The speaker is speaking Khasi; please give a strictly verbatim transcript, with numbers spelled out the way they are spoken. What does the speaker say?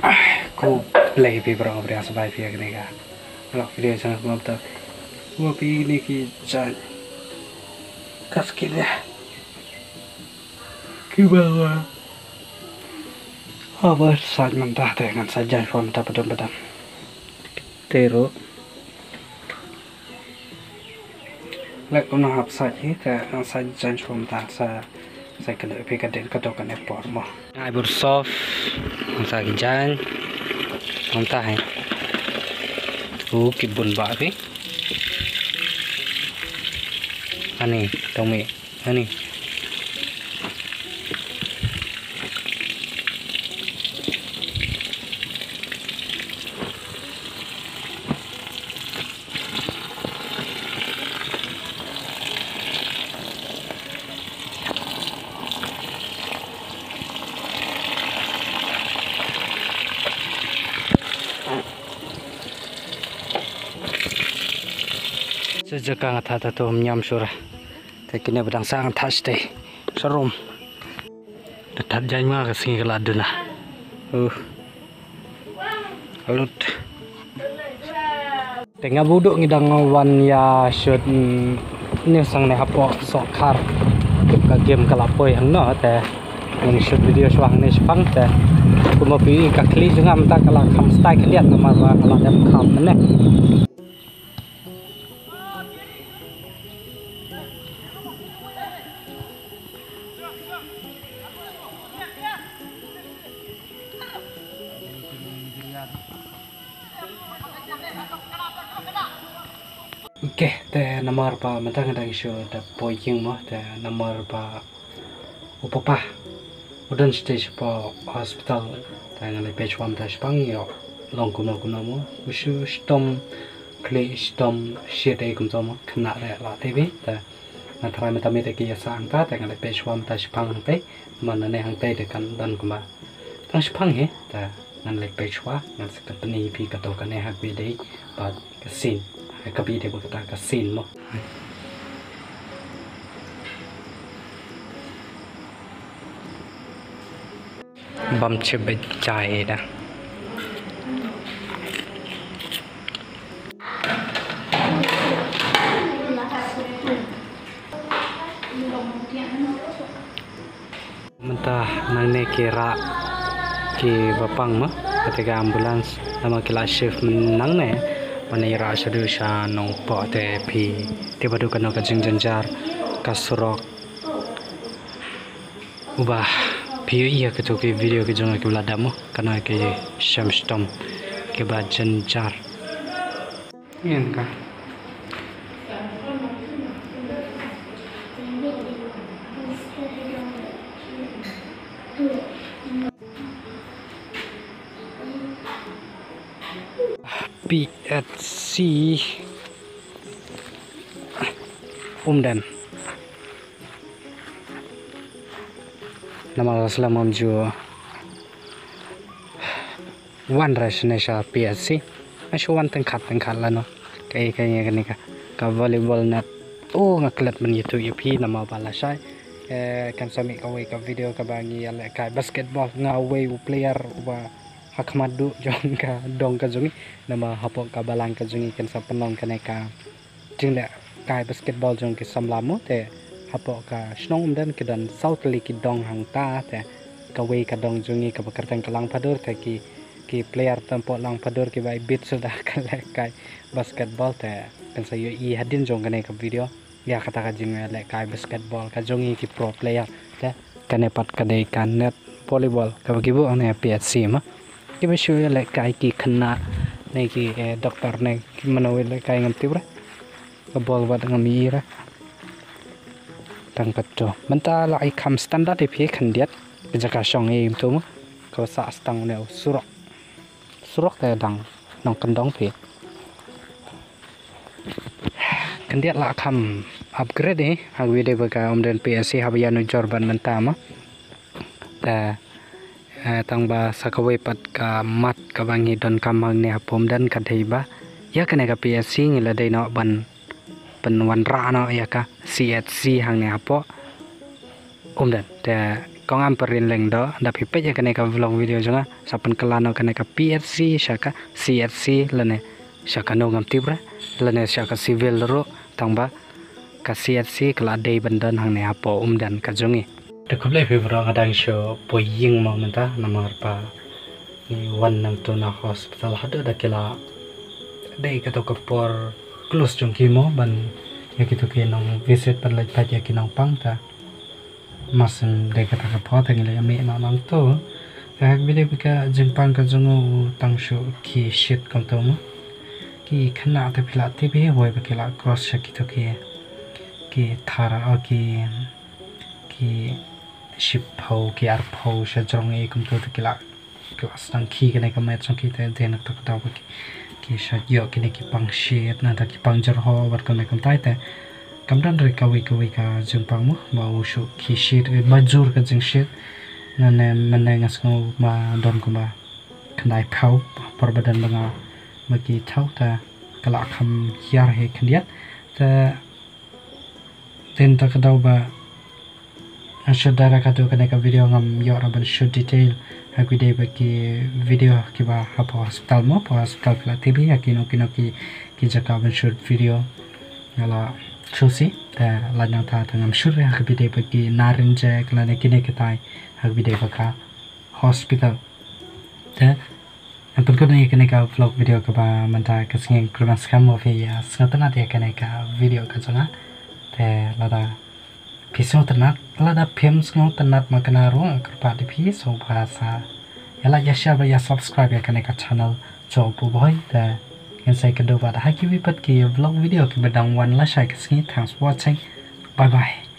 Khublei phi baroh, nga pdiang sngewbha ïa phi ha kane ka vlog video jong nga. Kumta, wa phi kine ki jaiñ ka skin ïa kiba wa. Haba sait mynta te ngan sait jaiñ shuwa mynta, pdem pdem. Te ruh leh kumno hap sait hi, te ngan sait jaiñ shuwa mynta, sa sa kane phi ka dien ka dok kane por mo. Ai bur soft, sa ki jaiñ. Mynta hi. U ki bun ba phi. Ani, tong mi. Ani. Sa jaka nga tha tha to, ym ñiam shuh re. Te kine ba dang sah nga tha shatei. Sharum. Da that jaiñ ma ka sngi ka la duna. Uh. Lut. Te nga buh duh ngi dang wan ïa shoot, mm, ne sang ne hapoh Sohkhar. Ka game ka la poi hangno te ngin shoot video shuwa hangne shaphang te. Kumba phi ka khlieh jong nga mynta ka la kham style khlieh namar ba ka la dep kham ne. Okay, te namar ba mynta nga dang shu da poi ïing mo, te namar ba u papa u don shatei shapoh hospital, te ngan leit peit shuwa mynta shaphang ïoh long kumno kumno mo. U shu shitom khlieh, shitom shit ei kumto mo, khynnah re la te beit, te nga tharai mynta mynta ki ïa sah hangta, te ngan leit peit shuwa mynta shaphang hangtei, namar nangne hangtei te kan don kumba tang shaphang hi, te ngan leit peit shuwa, ngan sa pyni ïa phi kato kane ha ka video bad ka scene. Ha ka video ba kata ka scene mo. Bam chip beit jai da. Mynta nangne ki rah kiba pang ma, kata ka ambulance, namar ki la shift mynta nangne ban ïa rah shaduh sha Nongpoh. Te phi tip haduh kano ka jingjynjar ka surok. Uba phi ïohi ïa kito ki video ki jong ki ba la dap mo, kano ki shem shitom kiba jynjar. Ïa ka. P H C Umden. Namar slam ngam ju wan ra shane sha P H C. Nga shu wan tyngkhat tyngkhat lano. Kaei kaei kane ka, ka volleyball net. Oh, nga klet ban ïathuh ïa phi namar ba lashai, eh, kan sa mih kawei ka video kaba ngi ïalehkai basketball. Nga wei u player uba ha khmat duh jong ka dong ka jong ngi. Namar hapoh ka balang ka jong ngi kan sa pynlong kane ka jinglehkai basketball jong ki samla mo, te hapoh ka shnong Umden ki don saw tylli ki dong hangta, te kawei ka dong jong ngi kaba kyrteng ka Langphadur, te ki, ki player hapoh Langphadur kiba ibit suda ka lehkai basketball, te phin sa ïohi hadien jong kane ka video ïa kata ka jinglehkai basketball ka jong ngi ki pro player, te kane pat ka dei ka net volleyball kaba ki buh hangne ha P H C ma. Kiba shu ïalehkai ki khynnah ne ki, eh, doktor ne ki mano ïalehkai ngam tip re. Ka bol wat ngam ïohi re. Tang katto. Mynta la ai kham standard ïa phi khyndiat. Ka jaka shong ïa ym tu mo. Ka sah stang ne u surok. Surok te dang nongkyndong phi. Khyndiat la kham upgrade ïa ha ka video ba ka Umden P H C haba ïa nujor ban mynta ma. Te, eh, tang ba sa kawei pat ka mat kaba ngi donkam hangne ha Umden ka dei ba ïa kane ka P H C ngi la dei noh ban pynwanrah noh ïa ka C H C hangne hapoh Umden. Te Jong am parin leng do da phi peit ïa kane ka vlog video jong nga sa pynkylla noh kane ka P H C sha ka C H C lane sha kano ngam tip re lane sha ka civil ruh tang ba ka C H C ka la dei ban don hangne hapoh Umdan ka jong ngi. Da khublei phi bro nga dang shu poi ïing mo mynta namar ba ngi wan nangtu na hospital haduh da ki la dei kato ka por close jong ki mo ban ïa kito ki nong visit ban leit peit ïa ki nongpang ta. Masen dei kata ka por te ngi la ïa mih noh nangtu. Te ha kaba ïadei bad ka jingpang ka jong u tang shu ki shit kumto mo. Ki khynnah te phi la tip hi wei ba ki la cross sha kito ki ki thara o ki ki shiphew ki arphew sha jrong ei kumto te ki la ki la sdang khie kane ka met jong ki te dei na kata ka daw ba ki ki sha ïoh kine ki pang shit nangta ki pang jyrhoh bad kumne kumtai te. Kam don re kawei kawei ka jingpang mo ba u shu khie shit eh, ba jur ka jingshit. Nane mane nga sngew ba don kumba khyndai phew por ba don ba nga ba ki thaw te ka la kham hiar hi khyndiat te. Te nangta ka daw ba nga shoot direct haduh kane ka video ngam ïoh ruh ban shoot detail ha kaba ïadei bad ki video kiba hapoh hospital mo, hapoh hospital phi la tip hi ha kino kino ki ki jaka ban shoot video. Nga la choose te lait nangta te ngam shoot re ha kaba ïadei bad ki nine inject lane kine kitai ha kaba ïadei bad ka hospital. Te ngan pynkut ïa kane ka vlog video kaba mynta ka sngi, kyrmen skhem ba phi ïa sngewtynnat ïa kane ka video ka jong nga. Te lada phi sngewtynnat, lada phim sngewtynnat ma kane ruh nga kyrpad ïa phi sngewbha sa ïa like, ïa share bad ïa subscribe ïa kane ka channel jong u Pu Bhoi. Te ngin sa ïakynduh bad ha kiwei pat ki vlog video kiba dang wan lashai ka sngi. Thanks for watching. Bye bye.